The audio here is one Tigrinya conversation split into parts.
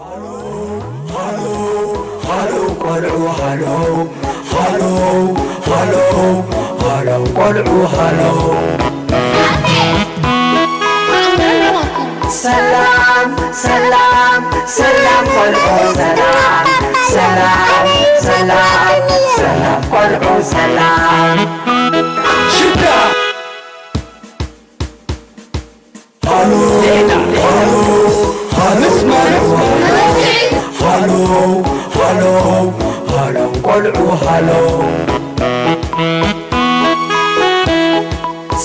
ሃሎ ሃሎ ሃሎ ቆልዑ ሃሎ ሃሎ ሃሎ ቆልዑ ሃሎ። ሰላም ሰላም ሰላም ቆልዑ ሰላም ሰላም ሰላም ሰላም ቆልዑ ሰላም። ሽዳ ሃሎ ሃሎ ሃሎ ሃሎ ሃሎ ቆልዑ ሃሎ።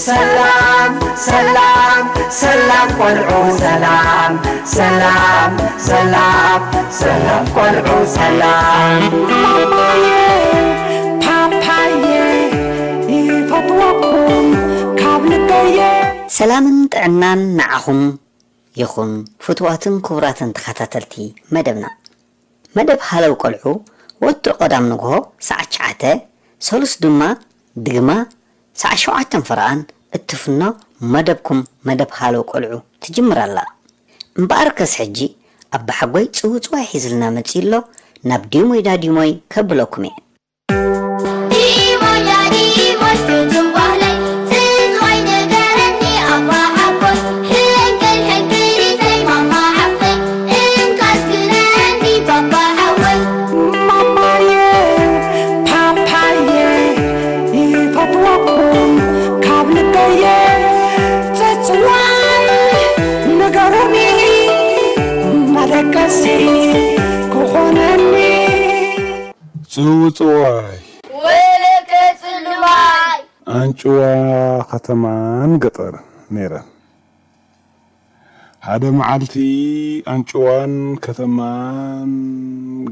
ሰላም ሰላም ሰላም ቆልዑ ሰላም ሰላም ሰላም ሰላም ቆልዑ ሰላም። ፓፓየ ይፈትወኩም ካብ ልበየ። ሰላምን ጥዕናን ንዓኹም ይኹን ፍቱዋትን ክቡራትን ተኸታተልቲ መደብና። መደብ ሃለው ቆልዑ ወትሩ ቀዳም ንግሆ ሰዓት ትሽዓተ፣ ሰሉስ ድማ ድግማ ሰዓት ሸውዓተን ፈረቓን እትፍኖ መደብኩም መደብ ሃለው ቆልዑ ትጅምር ኣላ። እምበኣርከስ ሕጂ ኣባሓጎይ ጽውጽዋይ ሒዝልና መጺኡ ኣሎ፣ ናብ ዲሞይ ዳዲሞይ ከብለኩም እየ። ዲሞይ ዳዲሞይ ፍቱው ባህለይ፣ ጽውጽዋይ ንገረኒ ኣባሓጎይ፣ ሕንቅል ሕንቅሊተይ ማማ ዓርከይ፣ እንካ እስክነኒ ባባ ሓወይ። ማማየ ፓፓየ ይፈትወኩም ካብ ልበየ፣ ጽውጽዋይ ንገሩኒ መደቀሲ ክኾነኒ። ጽውጽዋይ ወይለከ ጽልዋይ። ኣንጭዋ ከተማን ገጠርን ነይረን። ሓደ መዓልቲ ኣንጭዋን ከተማን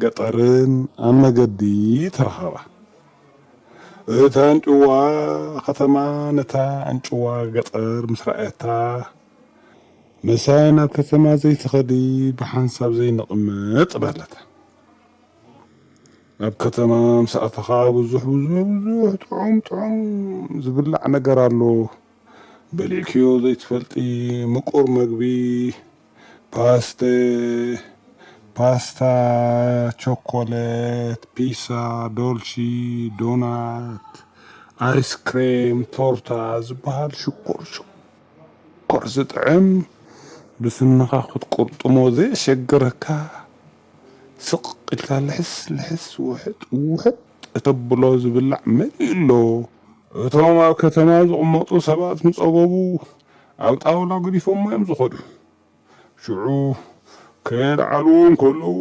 ገጠርን ኣብ መገዲ ተራኸባ። እታ ኣንጭዋ ከተማ ነታ ኣንጭዋ ገጠር ምስ ረኣየታ፣ "ምሳይ ናብ ከተማ ዘይትኸዲ ብሓንሳብ ዘይንቕመጥ?" በለታ። ኣብ ከተማ ምስ ኣተኻ ብዙሕ፣ ብዙሕ፣ ብዙሕ ጥዑም፣ ጥዑም ዝብላዕ ነገር ኣሎ። በሊዕክዮ ዘይትፈልጢ ምቁር መግቢ፣ ፓስተ፣ ፓስታ፣ ቸኮሌት፣ ፒሳ፣ ዶልቺ፣ ዶናት፣ ኣይስክሬም፣ ቶርታ ዝበሃል ሽኮር ሽኮር ሽኮር ዝጥዕም፣ ብስንኻ ክትቁርጥሞ ዘየሸግረካ፣ ስቕ ኢልካ ልሕስ ልሕስ ውሕጥ ውሕጥ እተብሎ ዝብላዕ መሊኡ ኣሎ። እቶም ኣብ ከተማ ዝቕመጡ ሰባት ምጸገቡ ኣብ ጣውላ ገዲፎሞ እዮም ዝኸዱ። ሽዑ ከየልዓሉ እንከለዉ፣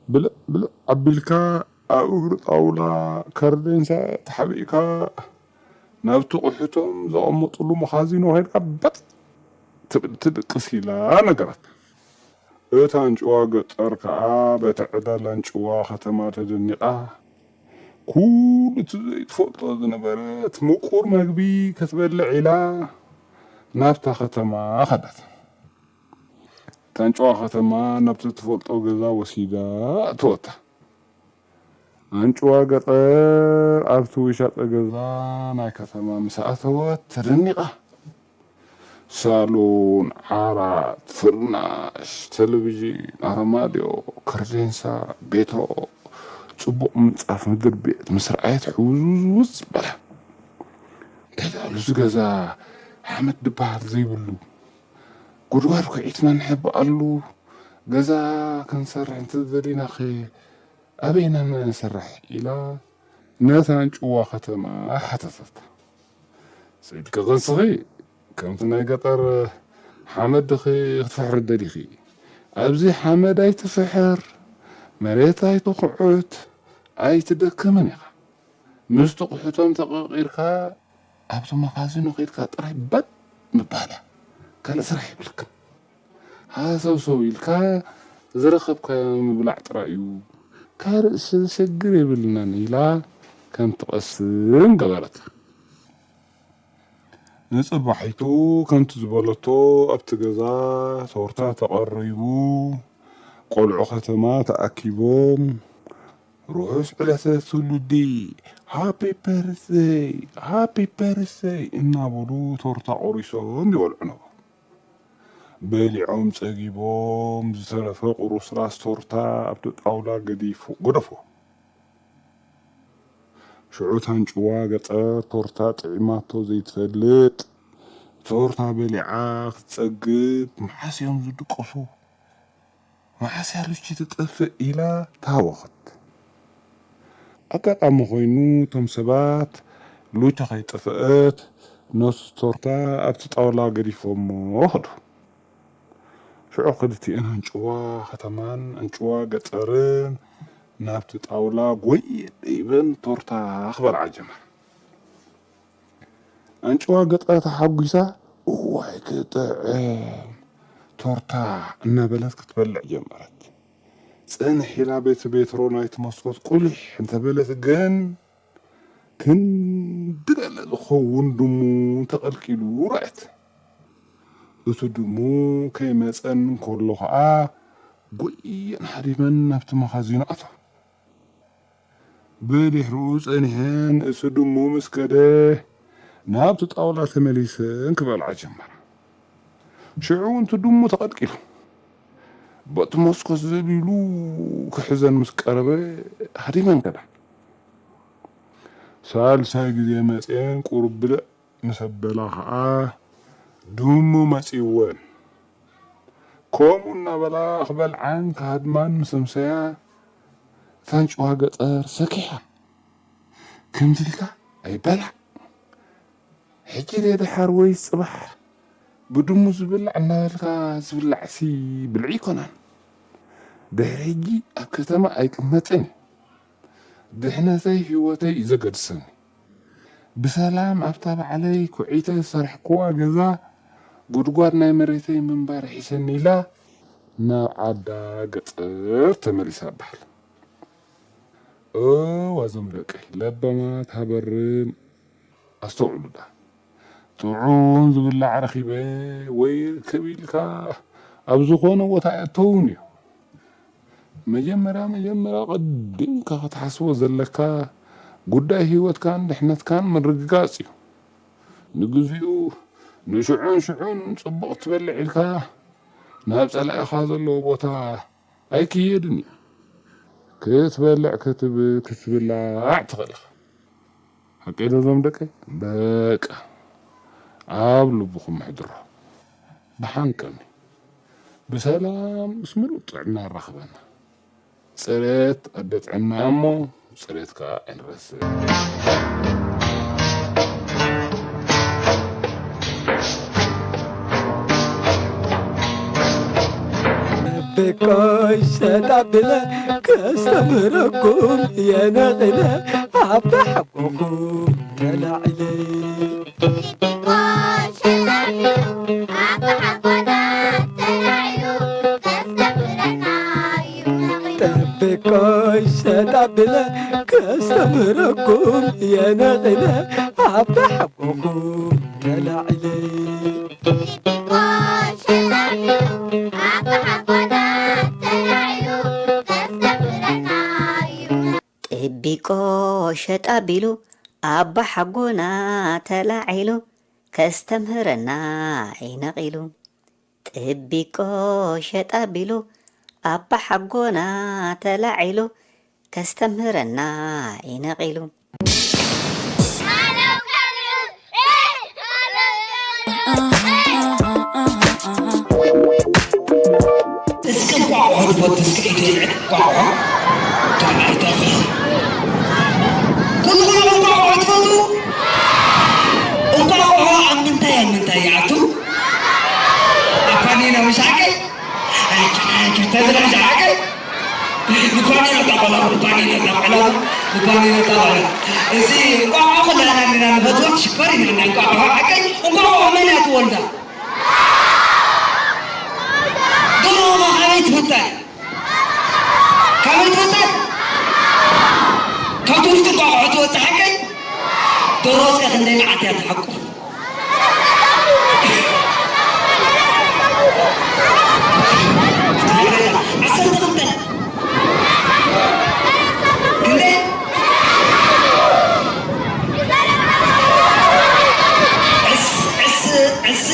ብልዕ ብልዕ ኣቢልካ ኣብ እግሪ ጣውላ ከርዴንሳ ተሓቢእካ ናብቲ ቁሕቶም ዘቐመጥሉ መኻዚኖ ከይድካ በጥ ትብል ትድቅስ ኢላ ነገራት። እታ ኣንጭዋ ገጠር ከኣ በቲ ዕዳል ኣንጭዋ ከተማ ተደኒቓ፣ ኩሉ እቲ ዘይትፈልጦ ዝነበረት ምቁር መግቢ ክትበልዕ ኢላ ናብታ ከተማ ከደት። እታ ኣንጭዋ ከተማ ናብቲ ትፈልጦ ገዛ ወሲዳ ኣእተወታ። ኣንጭዋ ገጠር ኣብቲ ውሻጠ ገዛ ናይ ከተማ ምስ ኣተወት ተደኒቓ። ሳሎን፣ ዓራት፣ ፍርናሽ፣ ቴሌቪዥን፣ ኣርማድዮ፣ ከርዴንሳ፣ ቤቶ፣ ጽቡቕ ምንጻፍ ምድሪ ቤት ምስ ረኣየት ሕውዝውዝ በላ። እንታይ ደኣ እዚ ገዛ ሓመድ ድበሃል ዘይብሉ፣ ጉድጓድ ኩዒትና ንሕብኣሉ ገዛ ክንሰርሕ እንተደሊናኸ ኣበይ ኢና ንሰርሕ? ኢላ ነታ ኣንጭዋ ከተማ ሓተተታ። ሰይድኪ ክንስኺ ከምቲ ናይ ገጠር ሓመድ ዲኺ ክትፍሕሪ ደሊኺ? ኣብዚ ሓመድ ኣይትፍሕር፣ መሬት ኣይትኹዕት፣ ኣይትደክምን ኢኻ። ምስቲ ቁሕቶም ተቐቒርካ ኣብቲ መኻዚኖ ኸይድካ ጥራይ በጥ ምባል እያ። ካልእ ስራሕ የብልክን። ሃሰውሰው ኢልካ ዝረኸብካዮ ምብላዕ ጥራይ እዩ። ካልእ ዘሸግር የብልናን ኢላ ከም ትቐስን ገበረታ። ንጽባሒቱ ከምቲ ዝበለቶ ኣብቲ ገዛ ቶርታ ተቐሪቡ፣ ቆልዑ ከተማ ተኣኪቦም፣ "ርሑስ ዕለተ ትውልዲ፣ ሃፒ በርዝደይ፣ ሃፒ በርዝደይ" እናበሉ ቶርታ ቆሪሶም ይበልዑ ነበሩ። በሊዖም ጸጊቦም ዝተረፈ ቁርስራስ ቶርታ ኣብቲ ጣውላ ገዲፉ ገደፎ። ሽዑ እታ ኣንጭዋ ገጠር ቶርታ ጥዒማቶ ዘይትፈልጥ፣ ቶርታ በሊዓ ክትጸግብ መዓስ እዮም ዝድቅሱ? መዓስ እያ ሉቺ ትጠፍእ ኢላ ተሃወኸት። ኣጋጣሚ ኮይኑ እቶም ሰባት ሉቺ ከይጠፍአት ነቲ ቶርታ ኣብቲ ጣውላ ገዲፎሞ ከዱ። ሽዑ ክልቲኤን ኣንጭዋ ከተማን ኣንጭዋ ገጠርን ናብቲ ጣውላ ጎየ ደይበን ቶርታ ክበልዓ ጀመራ። ኣንጭዋ ገጠር ተሓጒሳ፣ "እዋይ ክጥዕም ቶርታ" እናበለት ክትበልዕ ጀመረት። ጽንሕ ኢላ ቤት ቤትሮ ናይቲ መስኮት ቁሊሕ እንተበለት ግን፣ ክንዲ ገለ ዝኸውን ድሙ ተቐልቂሉ ረኣየት። እቲ ድሙ ከይመጸን ከሎ ኸኣ፣ ጎየን ሃዲመን ናብቲ መኻዚኖ ኣተዋ። ብድሕሪኡ ጸኒሐን፣ እቲ ድሙ ምስ ከደ፣ ናብቲ ጣውላ ተመሊሰን ክበልዓ ጀመራ። ሽዑ እውን እቲ ድሙ ተቐልቂሉ፣ በቲ መስኮት ዘቢሉ ክሕዘን ምስ ቀረበ፣ ሃዲመን ከዳ። ሳልሳይ ግዜ መጺኤን ቁሩብ ብልዕ ምስ ኣበላ ኸኣ፣ ድሙ መጺእወን። ከምኡ እናበላ ክበልዓን ክሃድማን ምስ ኣምሰያ፣ እታ ኣንጭዋ ገጠር ሰኪሓ። ከምዚ ኢልካ ኣይበላዕ። ሕጂ ደሓር ወይ ጽባሕ ብድሙ ዝብላዕ እናበልካ ዝብላዕሲ ብልዒ ኣይኮነን። ድሕሪ ሕጂ ኣብ ከተማ ኣይቅመጥን እየ። ድሕነተይ ህይወተይ እዩ ዘገድሰኒ። ብሰላም ኣብታ ባዕለይ ኩዒተ ዝሰርሕክዋ ገዛ ጉድጓድ ናይ መሬተይ ምንባር ሒሰኒ ኢላ ናብ ዓዳ ገጠር ተመሊሳ በሃል። እዋ እዞም ደቀይ ለባማት ሃበርም ኣስተውዕሉ ደኣ። ጥዑም ዝብላዕ ረኺበ ወይ ርክብ ኢልካ ኣብ ዝኾነ ቦታ ኣየእተውን እዩ። መጀመርያ መጀመርያ ቀዲምካ ክትሓስቦ ዘለካ ጉዳይ ህይወትካን ድሕነትካን ምርግጋጽ እዩ። ንግዚኡ ንሽዑን ሽዑን ጽቡቕ ትበልዕ ኢልካ ናብ ጸላኢኻ ዘለዎ ቦታ ኣይክየድን እዩ። ክትበልዕ ክትብ-፣ ክትብላዕ ትኽእል ኢኻ። ሓቀይ ዶ እዞም ደቀይ? በቃ ኣብ ልብኹም ኣሕድሮ። ብሓንቀኒ ብሰላም ምስ ምሉእ ጥዕና ኣራኽበና። ጽሬት ኣደ ጥዕና እሞ ጽሬት ከኣ ኣይንረስዕ። ብቆይ ሸጣ ብለ ከስተምረኩም የነቕለ ኣባ ሓጎኹም ተላዒለ። ጥብቆ ሸጣ ብለ ከስተምረኩም የነቕለ ኣባ ሓጎኹም ተላዒለ። ጥቢቆ ሸጣ ቢሉ ኣባ ሓጎና ተላዒሉ ከስተምህረና ኢነቒሉ። ጥቢቆ ሸጣ ቢሉ ኣባ ሓጎና ተላዒሉ ከስተምህረና ኢነቒሉ። እስኪ እንቋቑሖ ትፈቱ እስኪ ኢደይ እንቋቑሖ። እንታይ ኣይተኽእ። ኩልኹም እንቋቑሖ ትፈቱ? እንቋቑሖ ኣብ ምንታይ ኣብ ምንታይ ይኣቱ? ኣብ ፓኒኖ ምሽ ሓቀይ? ኣይ፣ ኣይ፣ ተዝረሽ ሓቀይ? ንኳኒኖ ጠቕላላ፣ ንኳኒኖ ጠቕላላ፣ ንኳኒኖ ጠቕላላ። እዚ እንቋቑሖ ኩላና እንዲና ንፈትዋ፣ ሽኮር ይብለና እንቋቑሖ ሓቀይ? እንቋቑሖ መን እያ ትወልዳ? ደርሆ ኸ ካበይ ትፍጠር? ካበይ ትፍጠር? ካብቲ ውሽጢ እንቋቑሖ ትወጽእ ሓቀይ? ደርሆ እስከ ክንደይ መዓልቲ እያ ትሓቁፍ? ዓሰርተ ክልተ። ክንደይ? ዕስ-፣ ዕስ-፣ ዕስ-፣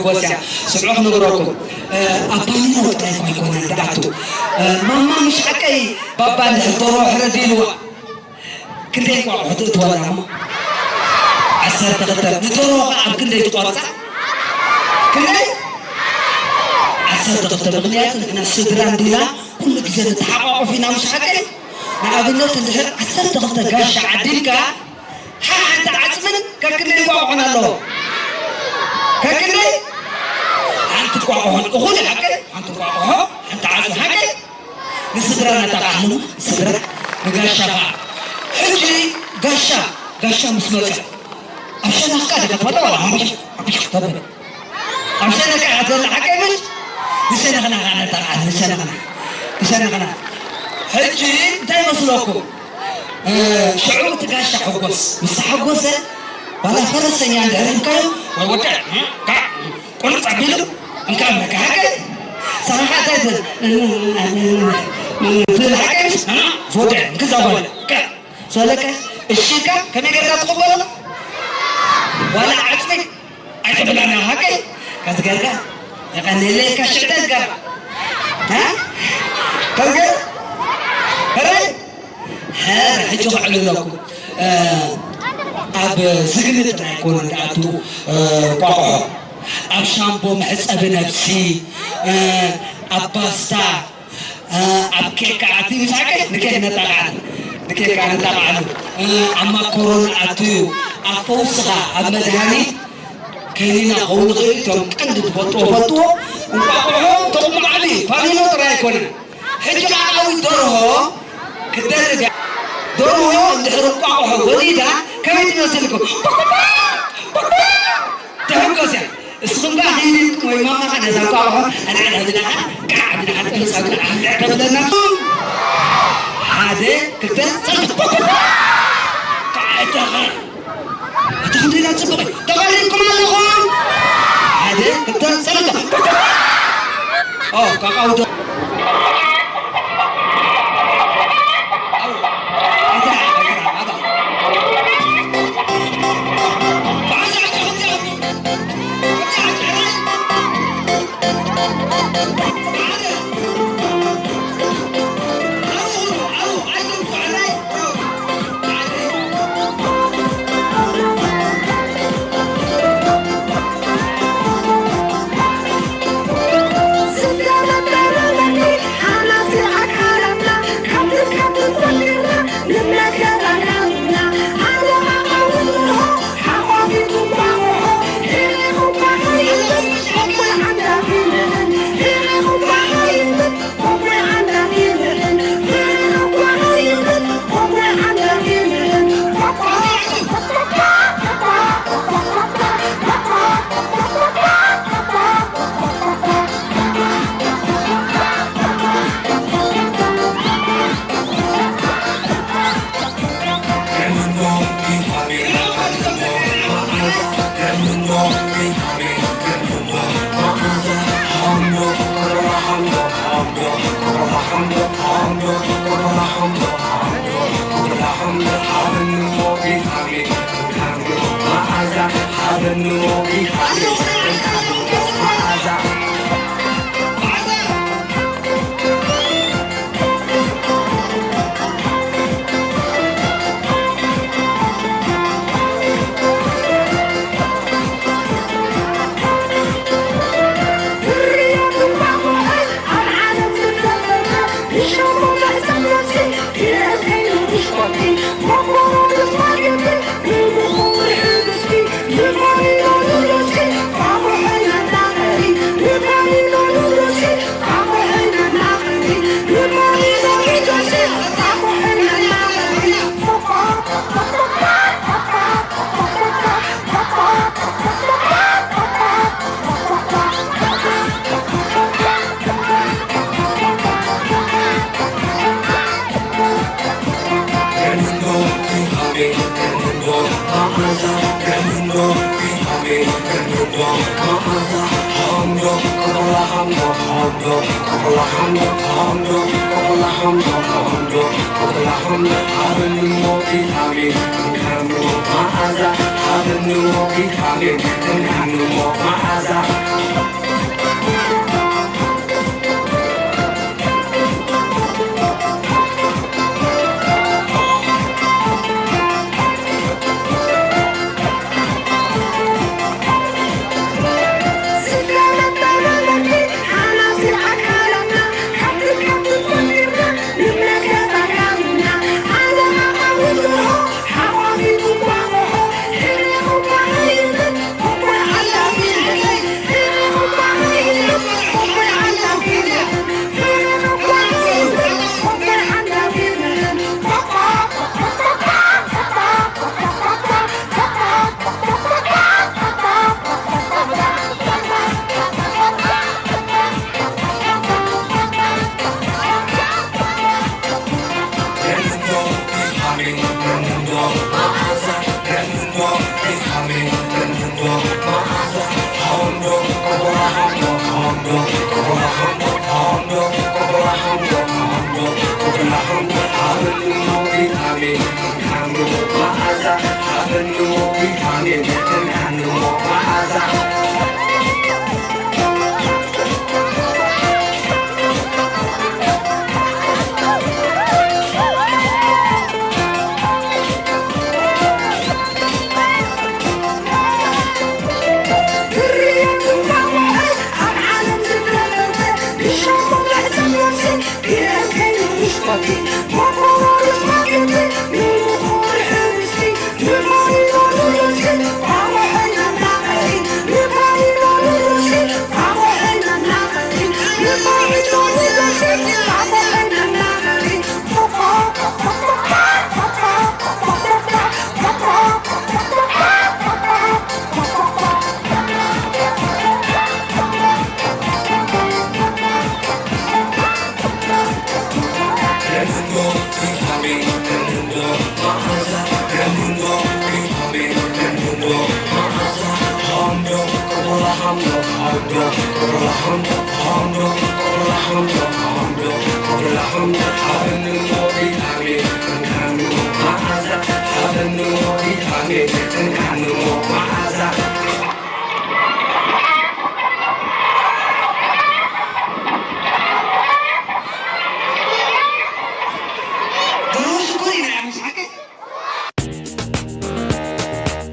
ጎስያ ስምዑ ክነግረኩም። ኣብ ፓኒኖ ጥራይ እኳ ኣይኮነን ዝኣቱ። ማማ፣ ምሽ ሓቀይ? ባባ እንድሕር ደርሆ ሕረድ ኢልዋ፣ ክንደይ እንቋቑሖ ትእትወላ እሞ? ዓሰርተ ክልተ። ንደርሆ ኸ ኣብ ክንደይ ትቖርጻ? ክንደይ? ዓሰርተ ክልተ። ምኽንያቱ ንሕና ስድራ እንዲና ኩሉ ግዜ ንተሓቋቆፍ ኢና፣ ምሽ ሓቀይ? ንኣብነት እንድሕር ዓሰርተ ክልተ ጋሻ ዓዲልካ፣ ሓንቲ ዓጽምን ከክንደይ እንቋቑሖን ኣለዎ? ከክንደይ? ሓንቲ እንቋቑሖን። እኹል ሓቀይ? ሓንቲ እንቋቑሖ፣ ሓንቲ ዓጽሚ ሓቀይ? ንስድራ እናጠቓዕሉ፣ ስድራ ንጋሻ ኸዓ። ሕጂ ጋሻ፣ ጋሻ ምስ መጸ፣ ኣብ ሸነኽካ ዲኻ ትበልዕ ዋላ ሃብሽ፣ ሃብሽ ተብል? ኣብ ሸነኻ ኢኻ ትበልዕ ሓቀይ ምሽ? ንሸነኽና ኸዓ ነጠቓዕሉ፣ ንሸነኽና፣ ንሸነኽና። ሕጂ እንታይ መስለኩም? እ፣ ሽዑ እቲ ጋሻ ሕጎስ ምስ ተሓጎሰ፣ ዋላ ፈረሰኛ እንድሕር ሂብካዮ፣ ወይ ወደ፣ እ፣ ካ-፣ ቁርጽ ኣቢሉ፣ እንካ ኣለካ፣ ሓቀይ? ንስኻ እንታይ ት-፣ ትብል ሓቀይ? ኣና፣ ዝወደ፣ እንክዛ ጓል፣ ከ-፣ ሰለቀ፣ እሺ ኢልካ፣ ከመይ ጌርካ ትቕበሎ? ዋላ ዓጽሚ ኣይትብላና፣ ሓቀይ? ከዚ ጌርካ፣ የቐንየለይ፣ ከሽዕተ ዝገባ። እ? ከምገ-፣ ሕራይ? ሕር፣ ሕጂ ከዕልለኩም። እ፣ ኣብ ዝግኒ ጥራይ ኣይኮነን ዝኣቱ፣ እ፣ እንቋቑሖ። ኣብ ሻምቦ መሕጸቢ ነብሲ፣ እ፣ ኣብ ባስታ፣ እ፣ ኣብ ኬክ ከኣ እቲ ምሳቀ ንኬክ ነጣቕዓሉ። ንኬክ ከኣ ነጣቕዓሉ። እ፣ ኣብ ማኮሮኒ ኣትዩ፣ ኣብ ፈውስኻ፣ ኣብ መድሃኒት ከኒና ክኸውን ይኽእል። እቶም ቀንዲ ትፈልጥዎ ፈልጥዎ። እንቋቑሖ ጥቕሙ ዓቢ፣ ፓኒኖ ጥራይ ኣይኮነን። ሕጂ ከኣ ዓዊት ደርሆ ክትደርብ እያ። ደርሆ እንድሕር እንቋቑሖ ወሊዳ ከመይ ትመስል ኢልኩም? ፖኮፖ! ፖኮፖ! ትሕጎስ እያ። እስኹም ከኣ ከይድ ኢልኩም ወይ ማማኻ ነዛ እንቋቑሖ ኣልዕል ኣቢላኻ፣ ቃዕ ኣቢላኻ፣ ጥርስ ኣቢላኻ፣ ኣልዕል ተብለና። ሓደ፣ ክልተ፣ ሰለስተ፣ ፖኮፖ! ቃዕ እተኻ። እቲ ክንደይ ጽቡቕ እዩ። ተቐሪብኩም ኣለኹም? ሓደ፣ ክልተ፣ ሰለስተ። ኦ፣ ካቃውዶ። ንዎ ቪታሚን ክንሃንዎ መኣዛ።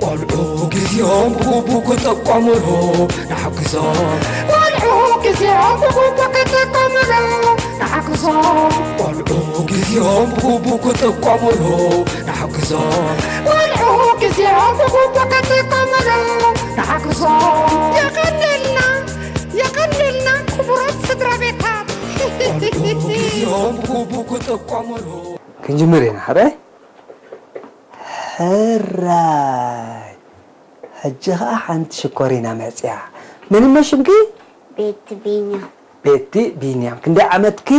ቆልዑ ግዜኦም ብግቡእ ክጥቀሙሉ ንሓግዞም። ቆልዑ ግዜኦም ብግቡእ ክጥቀሙሉ ንሓግዞም። ቆልዑ ግዜኦም ብግቡእ ክጥቀሙሉ ንሓግዞም። ቆልዑ ግዜኦም ብግቡእ ክጥቀሙሉ ንሓግዞም። የቐንየልና፣ የቐንየልና ክቡራት ስድራ ቤታት። ቆልዑ ግዜኦም ብግቡእ ክጥቀሙሉ። ክንጅምር ኢና፣ ሕራይ? ሕራይ። ሕጂ ኸኣ ሓንቲ ሽኮሪና መጽያ። መን እሞ ሽምኪ? ቤቲ ቢንያም። ቤቲ ቢንያም። ክንደይ ዓመትኪ?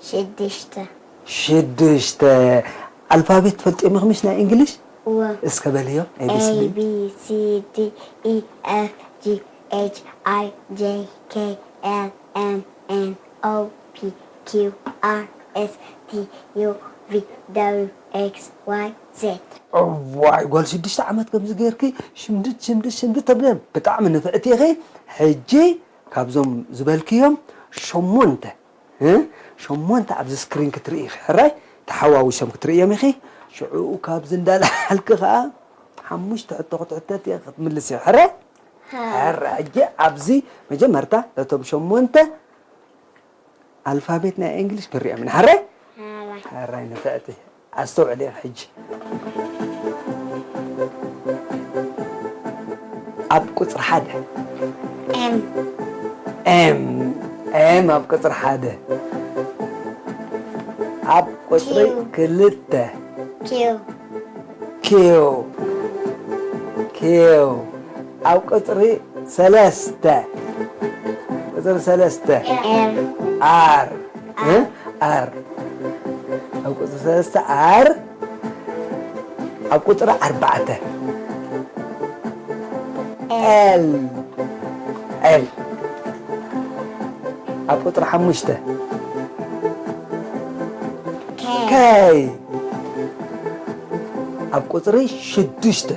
ሽዱሽተ። ሽዱሽተ። ኣልፋቤት ትፈልጥዮም ኢኺ ምሽ ናይ እንግሊሽ? እወ። እስከ በልዮ፣ ኤ ቢ ሲ ዲ። A B C D E F G H I J K L M N O P Q R S T U V W X Y Z። እዋይ፣ ጓል ሽዱሽተ ዓመት ከምዚ ጌርኪ ሽምድድ፣ ሽምድድ፣ ሽምድድ ተብለን ብጣዕሚ ንፍዕቲ ኢኺ። ሕጂ ካብዞም ዝበልክዮም ሸሞንተ፣ እ? ሸሞንተ ኣብዚ ስክሪን ክትርኢ ኢኺ። ሕራይ፣ ተሓዋዊሶም ክትርእዮም ኢኺ። ሽዑ ካብዚ እንዳለዓልኪ ኸኣ ሓሙሽተ ሕቶ ክትሕተት እየ፣ ክትምልስ እየ። ሕራይ? ሃ። ሕራይ፣ ሕጂ ኣብዚ መጀመርታ ነቶም ሸሞንተ ኣልፋቤት ናይ እንግሊሽ ክርእዮም ኢና። ሕራይ? ሕራይ። ሕራይ ንፍዕቲ። ኣስተውዕሊ ኢኺ ሕጂ። ኣብ ቁጽሪ ሓደ። ኤም። ኤም። ኤም ኣብ ቁጽሪ ሓደ። ኣብ ቁጽሪ ኪው። ክልተ። ኪው። ኪው። ኪው። ኣብ ቁጽሪ ሰለስተ። ቁጽሪ ሰለስተ። ኤር። ኣር። እ? ኣር። ኣብ ቁጽሪ ሰለስተ ኣር። ኣብ ቁጽሪ ኣርባዕተ። ኤል። ኤል። ኣብ ቁጽሪ ሓሙሽተ። ከይ። ከይ። ኣብ ቁጽሪ ሽዱሽተ።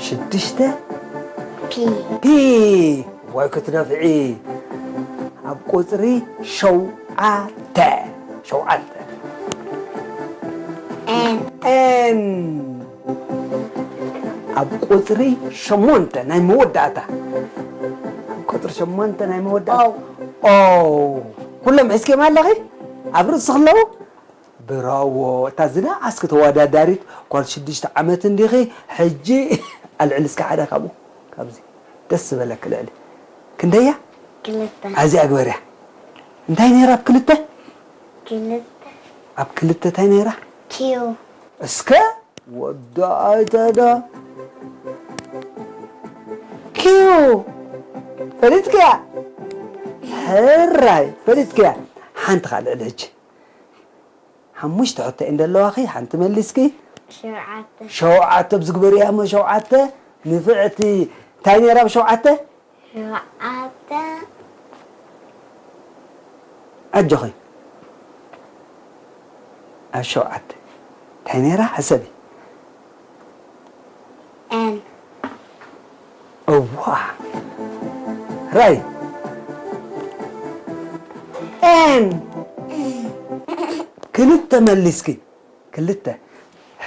ሽዱሽተ ፒ ፒ። ዋይ ክትነፍዒ። ኣብ ቁፅሪ ሸውዓተ። ሸውዓተ። ኤን ኤን። ኣብ ቁፅሪ ሸሞንተ ናይ መወዳእታ። ኣብ ቁፅሪ ሸሞንተ ናይ መወዳእታ። ኦ። ኩሎም ሒዝክዮም ኣለኺ? ኣብ ርእሲ ከለዉ? ብራዎ። እታ ዝነኣስኪ ተወዳዳሪት ጓል ሽዱሽተ ዓመት እንዲኺ። ሕጂ ኣልዕሊ እስከ ሓደ ካብኡ። ካብዚ። ደስ ዝበለኪ ልዕሊ። ክንደያ? ክልተ ኣዚኣ ግበርያ። እንታይ ነይራ ኣብ ክልተ? ክልተ ኣብ ክልተ እንታይ ነይራ? ኪዩ እስከ ወዲ ኣይተዳ። ኪዩ። ፈሊጥክያ? ሕራይ። ፈሊጥክያ? ሓንቲ ካልእ ልዕሊ ሕጂ። ሓሙሽተ ሕቶ እየን ዘለዋኺ። ሓንቲ መሊስኪ። ሸውዓተ ሸውዓተ ብዝግበር እያ እሞ ሸውዓተ። ንፍዕቲ። እንታይ ነይራ ኣብ ሸውዓተ? ሸውዓተ ኣጆኺ። ኣብ ሸውዓተ እንታይ ነይራ? ሕሰቢ። ኤን እዋ። ራይ። ኤን። ክልተ መሊስኪ። ክልተ።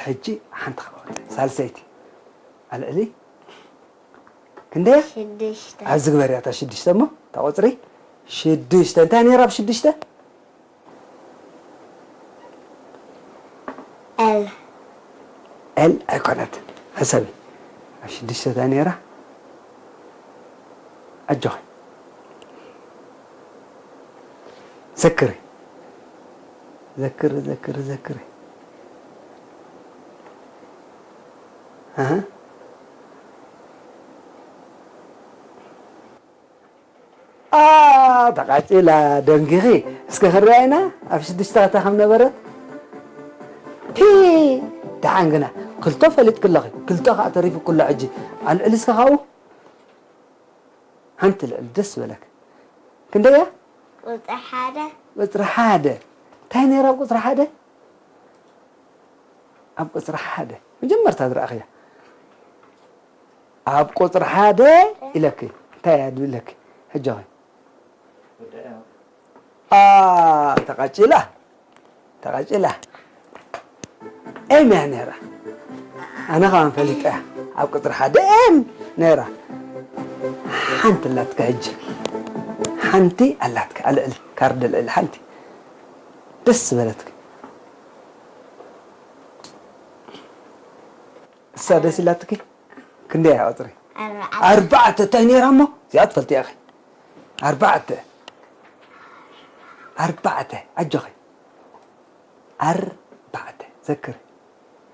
ሕጂ ሓንቲ ክቐወጥ። ሳልሰይቲ። ኣልዕሊ። ክንደያ? ሽዱሽተ ኣብዚ ግበርያ እታ ሽዱሽተ እሞ። እታ ቁፅሪ። ሽዱሽተ። እንታይ ነይራ ኣብ ሽዱሽተ? ኤል ኤል ኣይኮነትን። ሕሰቢ። ኣብ ሽዱሽተ እታ ነይራ። ኣጆኺ። ዘክሪ። ዘክሪ፣ ዘክሪ፣ ዘክሪ። ኣሃ። ኣ፣ ተቓጺላ ደንጊኺ። እስከ ክንሪኣ ኢና ኣብ ሽዱሽተ ከታ ከም ነበረት። ፒ። ደሓን ግና ክልተ ፈሊጥኪ ኣለኺ። ክልተ ከኣ ተሪፉ ኩሎ ሕጂ። ኣልዕሊ እስከ ካብኡ። ሓንቲ ልዕሊ ደስ ዝበለክ። ክንደይ እያ? ቁፅሪ ሓደ ቁፅሪ ሓደ። እንታይ ነይራ ኣብ ቁፅሪ ሓደ? ኣብ ቁፅሪ ሓደ። መጀመርታ ዝረኣኽያ። ኣብ ቁፅሪ ሓደ ኢለኪ። እንታይ እያ ድብለኪ? ሕጂ ኸ? ኣ፣ ተቓጭላ። ተቓጭላ። ኤም እያ ነይራ። ኣነ ኸኣ ፈሊጠ እያ። ኣብ ቁፅሪ ሓደ ኤም ነይራ። ሓንቲ ኣላትካ ሕጂ። ሓንቲ ኣላትካ። ኣልዕሊ። ካርድ ኣልዕሊ ሓንቲ። ደስ ዝበለትኪ። እሳ ደስ ኢላትኪ? ክንደይ እያ ቁፅሪ? ኣርባዕተ ኣርባዕተ። እንታይ ነይራ እሞ? እዚኣ ትፈልጥያ ኢኺ። ኣርባዕተ። ኣርባዕተ። ኣጆኺ። ኣርባዕተ። ዘክሪ።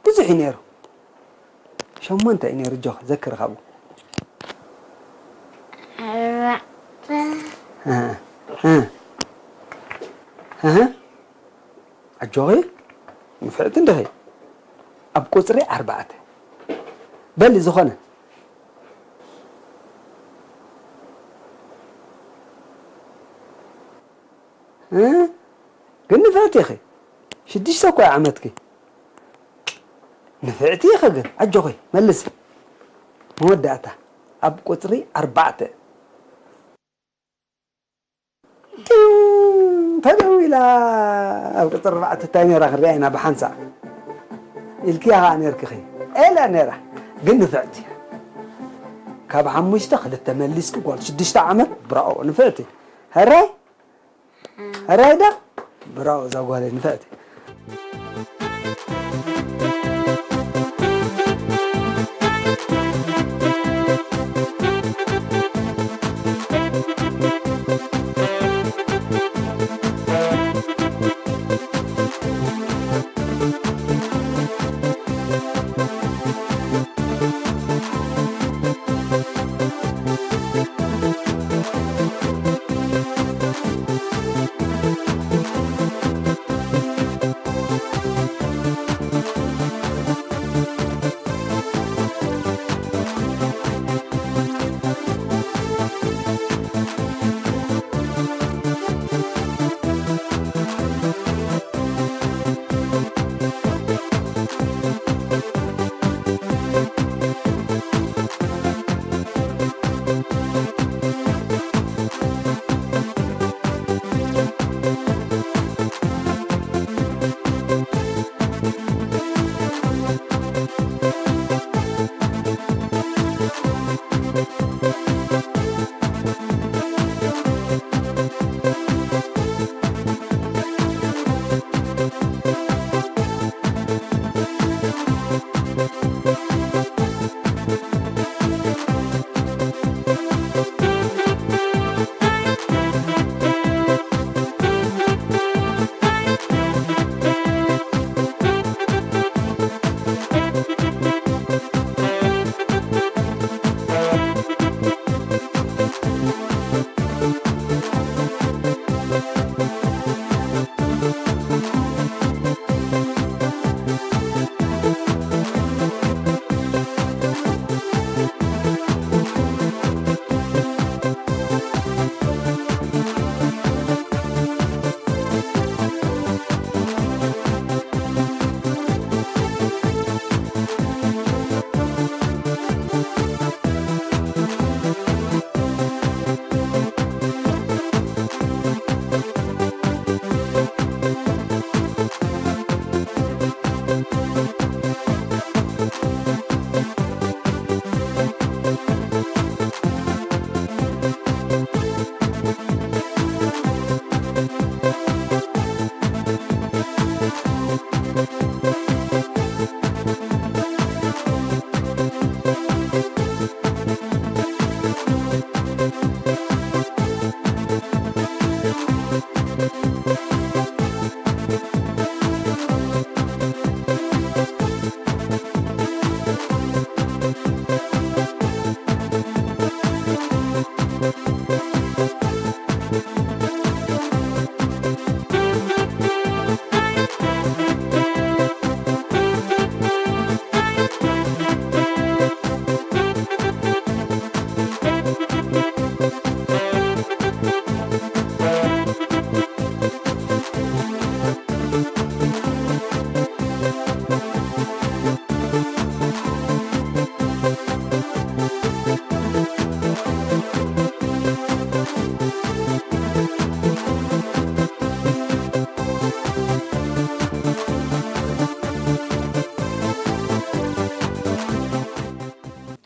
ብዙሕ እዩ ነይሩ። ሸሞንተ እዩ ነይሩ። ኣጆኺ። ዘክሪ ካብኡ። ኣርባዕተ እ፣ እ፣ እ። ኣጆኺ። ንፍዕቲ እንዲኺ። ኣብ ቁፅሪ ኣርባዕተ። በሊ ዝኾነ። እ? ግን ንፍዕቲ ኢኺ። ሽዱሽተ እኮ እዩ ዓመትኪ። ንፍዕቲ ኢኺ ግን። ኣጆኺ። መልሲ። መወዳእታ። ኣብ ቁፅሪ ኣርባዕተ። ጢው ተደዊላ ኣብ ቁፅሪ ኣርባዕተ እንታይ ነይራ ክንሪኣ ኢና ብሓንሳእ ኢልክያ ከዓ ነይርክኺ። ኤላ ነይራ ግን ንፍዕቲ። ካብ ሓሙሽተ ክልተ መሊስኪ ጓል ሽዱሽተ ዓመት ብራኦ ንፍዕቲ። ሕራይ ሕራይ ዳ ብራኦ እዛ ጓለይ ንፍዕቲ።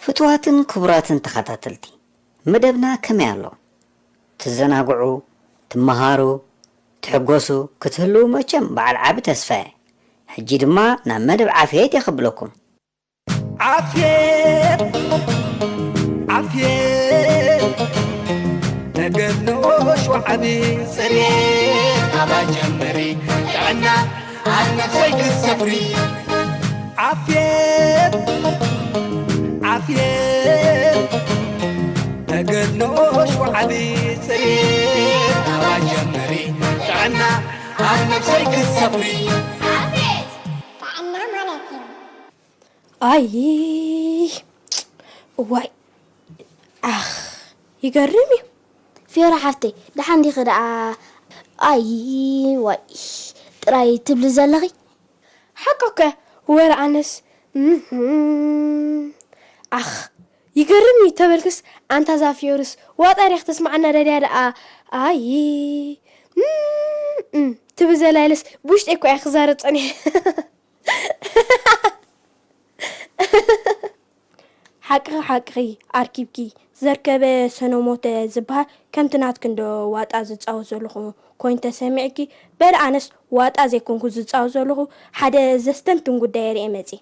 ፍቱዋትን ክቡራትን ተኸታተልቲ፣ መደብና ከመይ ኣሎ? ትዘናግዑ፣ ትመሃሩ፣ ትሕጎሱ ክትህልዉ መቸም በዓል ዓቢ ተስፋ እየ። ሕጂ ድማ ናብ መደብ ዓፍየት እየ ከብለኩም። ዓፍየት፣ ዓፍየት፣ ተገድሎ ሸዋዕቢ ጽሬት ኣባ ጀመሪ ጥዕና ኣብ ነፍሰይ ክትሰፍሪ። ዓፍየት፣ ዓፍየት፣ ተገድሎ ሸዋዕቢ ጽሬት ኣባ ጀመሪ ጥዕና ኣብ ነፍሰይ ክትሰፍሪ። ዓፍየት ጥዕና ማለት እዩ። ኣይ፣ እዋይ፣ ኣኽ፣ ይገርም እዩ። ፊዮራ ሓፍተይ፣ ደሓን ዲኺ ደኣ? ኣይ፣ ዋይ፣ ጥራይ ትብሊ ዘለኺ። ሓቂ እኮ፣ ወረ ኣነስ፣ እህም፣ ኣኽ፣ ይገርም እዩ ተበልክስ፣ ኣንታ እዛ ፊዮርስ፣ ዋጣ ድያ ክተስምዓና ደልያ ደኣ? ኣይ፣ እም፣ እም፣ ትብል ዘላ ኢለስ፣ ብውሽጠይ እኮ እየ ክዛረብ ጸኒሐ። ሓቅኺ፣ ሓቅኺ ኣርኪብኪ። ዘርከበ ሰነ ሞተ ዝበሃል ከምቲ ናትክን ዶ ዋጣ ዝጻወት ዘለኹ ኮይኑ ተሰሚዕኪ? በሊ ኣነስ ዋጣ ዘይኮንኩ ዝጻወት ዘለኹ ሓደ ዘስተንትን ጉዳይ ርእየ መጽየ።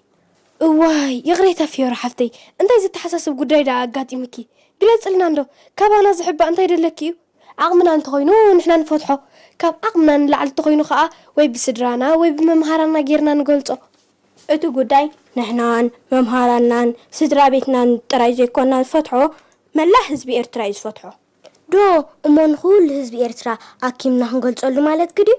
እዋይ፣ ይቕሬታ ፊዮሪ ሓፍተይ፣ እንታይ ዘተሓሳስብ ጉዳይ ደኣ ኣጋጢሙኪ? ግለጽልና እንዶ፣ ካባና ዝሕባእ እንታይ ደለኪ እዩ? ዓቕምና እንተኾይኑ ንሕና ንፈትሖ። ካብ ዓቕምና ንላዕሊ እንተኾይኑ ኸኣ ወይ ብስድራና ወይ ብመምሃራንና ጌርና ንገልጾ። እቲ ጉዳይ ንሕናን መምሃራንናን ስድራ ቤትናን ጥራይ ዘይኮና ዝፈትሖ፣ መላእ ህዝቢ ኤርትራ እዩ ዝፈትሖ። ዶ እሞ ንኹሉ ህዝቢ ኤርትራ ኣኪብና ክንገልጸሉ ማለትኪ ድዩ?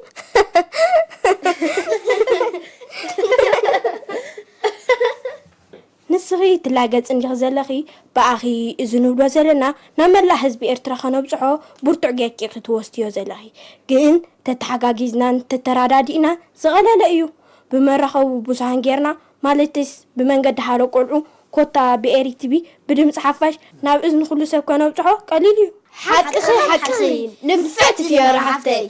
ንስኺ ትላገጽ እንዲኺ ዘለኺ፣ ብኣኺ እዚ ንብሎ ዘለና ናብ መላእ ህዝቢ ኤርትራ ከነብጽሖ ብርቱዕ ጌርኪ ኢኺ ትወስድዮ ዘለኺ። ግን ተተሓጋጊዝናን ተተራዳዲእና ዝቐለለ እዩ። ብመራኸቢ ብዙሃን ጌርና፣ ማለትስ ብመንገዲ ሃሎ ቆልዑ፣ ኮታ ብኤሪ ቲቪ፣ ብድምጺ ሓፋሽ ናብ እዝኒ ኩሉ ሰብ ከነብጽሖ ቀሊል እዩ። ሓቅኺ፣ ሓቅኺ፣ ንፍዕቲ ፊዮሪ ሓፍተይ።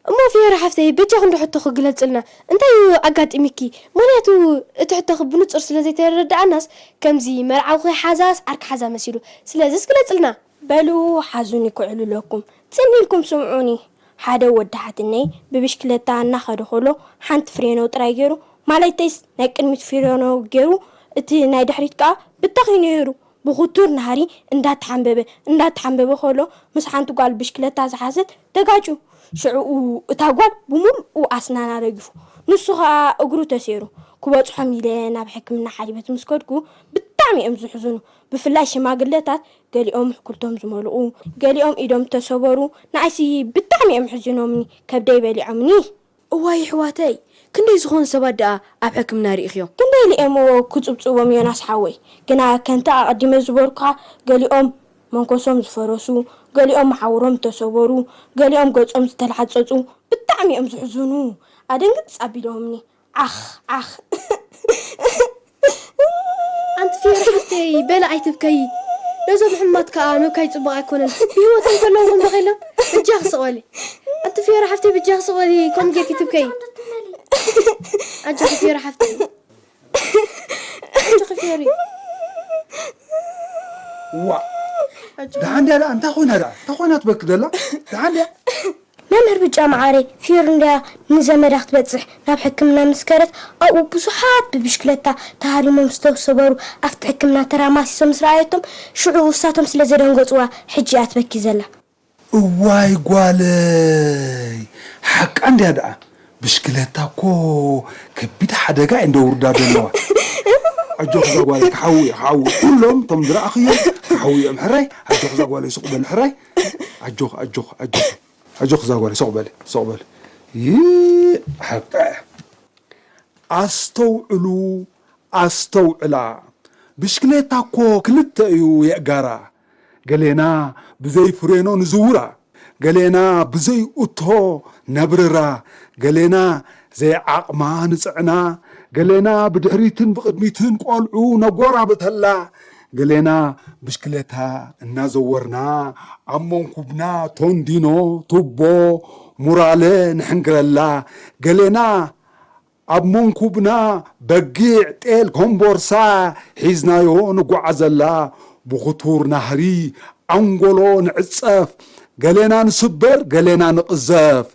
እሞ ፊዮሪ ሓፍተይ፣ በጃኺ እንዶ ሕቶኺ ግለጽልና። እንታይ እዩ ኣጋጢሙኪ? ምኽንያቱ እቲ ሕቶኺ ብንጹር ስለ ዘይተረድኣናስ፣ ከምዚ መርዓዊ ሓዛስ ዓርኪ ሓዛ መሲሉ። ስለዚስ ግለጽልና። በሉ ሓዙኒ ክዕልለኩም። ጽን ኢልኩም ስምዑኒ። ሓደ ወዲ ሓትነይ ብብሽክለታ እናኸደ ከሎ ሓንቲ ፍሬኖ ጥራይ ገይሩ፣ ማለተይስ ናይ ቅድሚት ፍሬኖ ገይሩ፣ እቲ ናይ ድሕሪት ከኣ ብታኺ ነይሩ። ብኽቱር ናህሪ እንዳተሓምበበ፣ እንዳተሓምበበ ከሎ ምስ ሓንቲ ጓል ብሽክለታ ዝሓዘት ተጋጩ። ሽዕኡ እታ ጓል ብምሉኡ ኣስናና ረጊፉ፣ ንሱ ኸኣ እግሩ ተሰይሩ። ክበጽሖም ኢለ ናብ ሕክምና ሓሊበት ምስ ከድኩ ብጣዕሚ እዮም ዝሕዝኑ። ብፍላይ ሽማግለታት፣ ገሊኦም ሕኩልቶም ዝመልኡ፣ ገሊኦም ኢዶም ተሰበሩ። ንዓይሲ ብጣዕሚ እዮም ሕዚኖምኒ፣ ከብደይ በሊዖምኒ። እዋይ ኣሕዋተይ፣ ክንደይ ዝኾኑ ሰባት ደኣ ኣብ ሕክምና ርኢኽዮም? ክንደይ ኢለ እሞ ክጽብጽቦም ዮናስ ሓወይ፣ ግና ከምቲ ኣቐዲመ ዝበልኩኻ፣ ገሊኦም መንኮሶም ዝፈረሱ፣ ገሊኦም መሓውሮም ዝተሰበሩ፣ ገሊኦም ገጾም ዝተላሕጸጹ፣ ብጣዕሚ እዮም ዝሕዝኑ። ኣደንግጽ ኣቢሎምኒ። ዓኽ ዓኽ። ኣንቲ ፊዮሪ ሓፍተይ፣ በሊ ኣይትብከዪ። ነዞም ሕማት ከኣ ምብካይ ጽቡቕ ኣይኮነን። ብህይወት እንከለዉ ክንበኽየሎም። ብጃኺ ስቕ በሊ። ኣንቲ ፊዮሪ ሓፍተይ፣ ብጃኺ ስቕ በሊ። ከምኡ ጌርኪ ትብከዪ። ኣጆኺ ፊዮሪ ሓፍተይ። ኣጆኺ ፊዮሪ። ዋ። ኣጆኺ። ደሓን ድያ ደኣ? እንታይ ኮይና ደኣ? እንታይ ኮይና ትበኪ ዘላ? ደሓን ድያ? መምህር ብጫ መዓረይ፣ ፊዮርንድያ ንዘመዳ ክትበጽሕ ናብ ሕክምና ምስ ከደት፣ ኣብኡ ብዙሓት ብብሽክለታ ተሃሪሞም ዝተሰበሩ ኣብቲ ሕክምና ተራማሲሶም ምስ ረኣየቶም፣ ሽዑ እሳቶም ስለ ዘደንገጹዋ ሕጂ እያ ትበኪ ዘላ። እዋይ ጓለይ፣ ሓቃ እንድያ ደኣ። ብሽክለታ እኮ ከቢድ ሓደጋ እየን ደውርዳ ዘለዋ። ኣጆኽ እዛ ጓለይ፣ ክሓዊ እዩ፣ ክሓዊ። ኩሎም እቶም ዝረኣኽዮም ክሓዊ እዮም። ሕራይ፣ ኣጆኽ እዛ ጓለይ፣ ሱቕ በል፣ ሕራይ። ኣጆኽ፣ ኣጆኽ፣ ኣጆኽ። ኣጆኽ እዛ ጓለይ፣ ሱቕ በል፣ ሱቕ በል። ይእ፣ ሓቃ እያ። ኣስተውዕሉ፣ ኣስተውዕላ። ብሽክሌታ እኮ ክልተ እዩ የእጋራ። ገሌና ብዘይ ፍሬኖ ንዝውራ፣ ገሌና ብዘይ ኡቶ ነብርራ፣ ገሌና ዘይዓቕማ ንጽዕና፣ ገሌና ብድሕሪትን ብቕድሚትን ቆልዑ ነጎራብተላ፣ ገሌና ብሽክሌታ እናዘወርና ኣብ መንኩብና ቶንዲኖ፣ ቱቦ፣ ሙራለ ንሕንግረላ፣ ገሌና ኣብ መንኩብና በጊዕ፣ ጤል፣ ኮምቦርሳ ሒዝናዮ ንጓዓዘላ፣ ብኽቱር ናህሪ ኣንጎሎ ንዕጸፍ፣ ገሌና ንስበር፣ ገሌና ንቕዘፍ።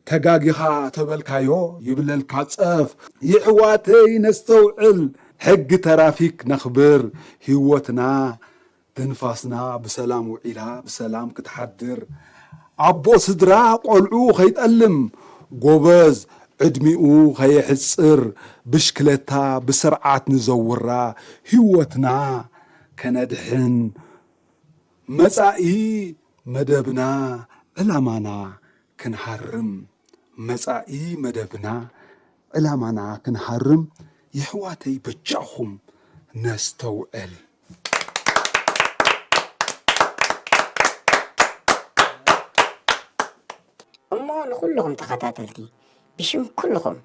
ተጋጊኻ ተበልካዮ ይብለልካ ጸፍ። ይሕዋተይ ነስተውዕል፣ ሕጊ ተራፊክ ነኽብር፣ ህይወትና ትንፋስና ብሰላም ውዒላ ብሰላም ክትሓድር። ኣቦ ስድራ ቆልዑ ኸይጠልም፣ ጎበዝ ዕድሚኡ ኸየሕጽር፣ ብሽክለታ ብስርዓት ንዘውራ፣ ህይወትና ከነድሕን፣ መጻኢ መደብና ዕላማና ክንሃርም፣ መጻኢ መደብና ዕላማና ክንሃርም፣ የሕዋተይ በጃኹም ነስተውዕል። እሞ ንኹልኹም ተኸታተልቲ ብሽም ኩልኹም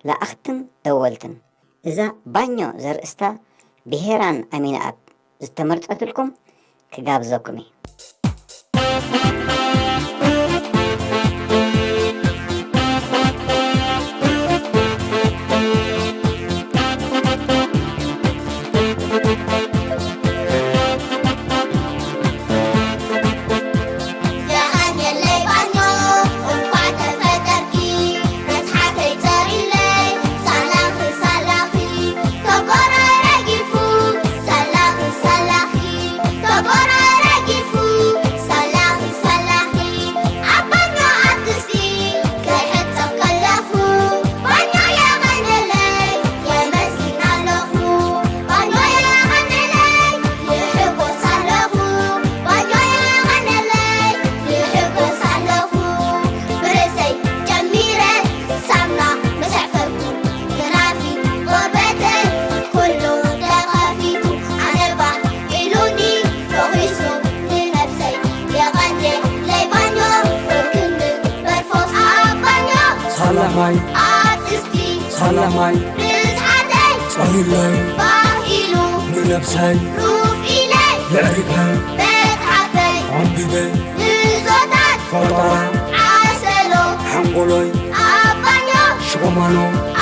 ለኣኽትን ደወልትን እዛ ባኞ ዘርእስታ ብሄራን ኣሚነኣብ ዝተመርጸትልኩም ክጋብዘኩም እየ። ሳላ ማይ ኣጥስቲ ሳላ ማይ ብዝሓተይ ጸሪለይ ባህ ኢሉ ንነብሰይ ሩፍ ኢለይ የዕሪፈይ በትሓተይ ኣንቢበይ ንዞታት ፈጠራ ዓሰሎ ሓንጎሎይ ኣባዮ ሽቆማኖ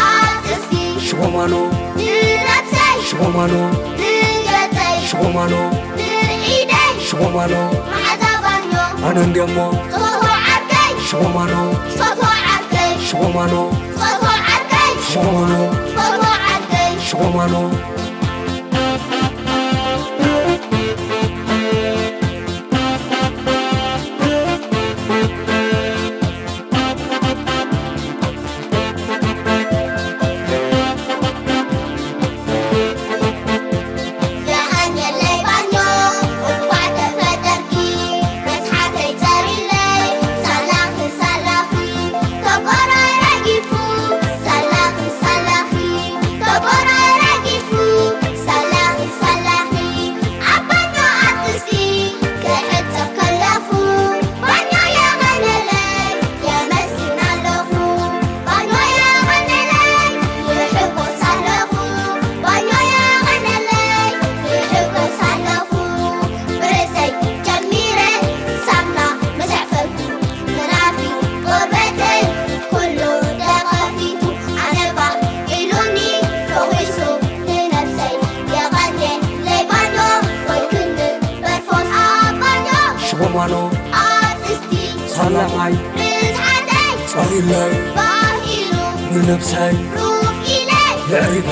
ኣጥስቲ ሽቆማኖ ንነብሰይ ሽቆማኖ ንገጸይ ሽቆማኖ ንኢደይ ሽቆማኖ መዓዛ ባዮ ኣነ እንድየሞ ጾቶ ዓርከይ ሽቆማኖ ጾቶ ዓርከይ ሽቆማኖ ጾቶ ዓርከይ ሽቆማኖ ጾቶ ዓርከይ ሽቆማኖ ሽጎማኖ ኣጥስቲ ሳላማይ ኣሪለይ ባሂሉ ንነብሰይ ሩፍ ኢለ የዕሪፈ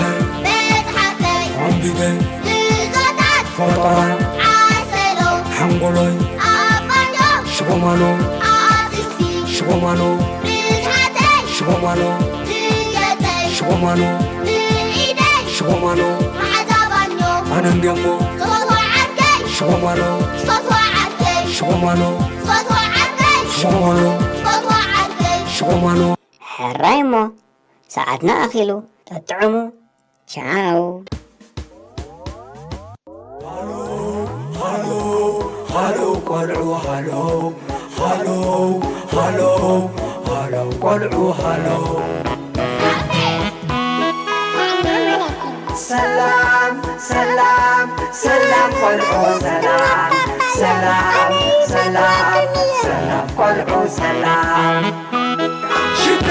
መጽሓፈይ ኣንቢበ ንዞታት ፈጠራ ዓሰሎ ሓንጎሎይ ኣባዮ ሽጎማኖ ኣጥንቲ ሽጎማኖ ርትዓተይ ሽጎማኖ ድገተይ ሽጎማኖ ንኢደይ ሽጎማኖ ማሕዛባኞ ኣነ እንዲዮሞ ዝፈትዋ ዓርከይ ሽጎማኖ ዝፈትዋ ዓርከይ ሽጎማኖ ዝፈትዋ ዓርከይ ሽጎማኖ ዝፈትዋ ዓርከይ ሽጎማኖ። ሕራይ እሞ ሰዓትና ኣኺሉ። ጠጥዕሙ። ቻው። ሃሎ ቆልዑ ሃሎ ሃሎ ሃሎ ሃሎ ቆልዑ ሃሎ። ሰላም ሰላም ሰላም ቆልዑ ሰላም ሰላም ሰላም ሰላም ቆልዑ ሰላም። ሽዳ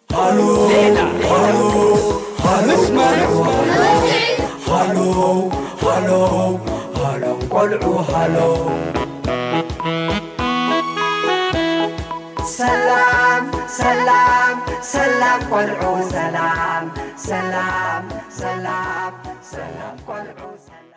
ሃሎ ሃሎ ሃሎ ቆልዑ ሃሎ ሃሎ ሃሎ ቆልዑ ሃሎ። ሰላም ሰላም ሰላም ቆልዑ ሰላም ሰላም ሰላም ሰላም ቆልዑ ሰላም።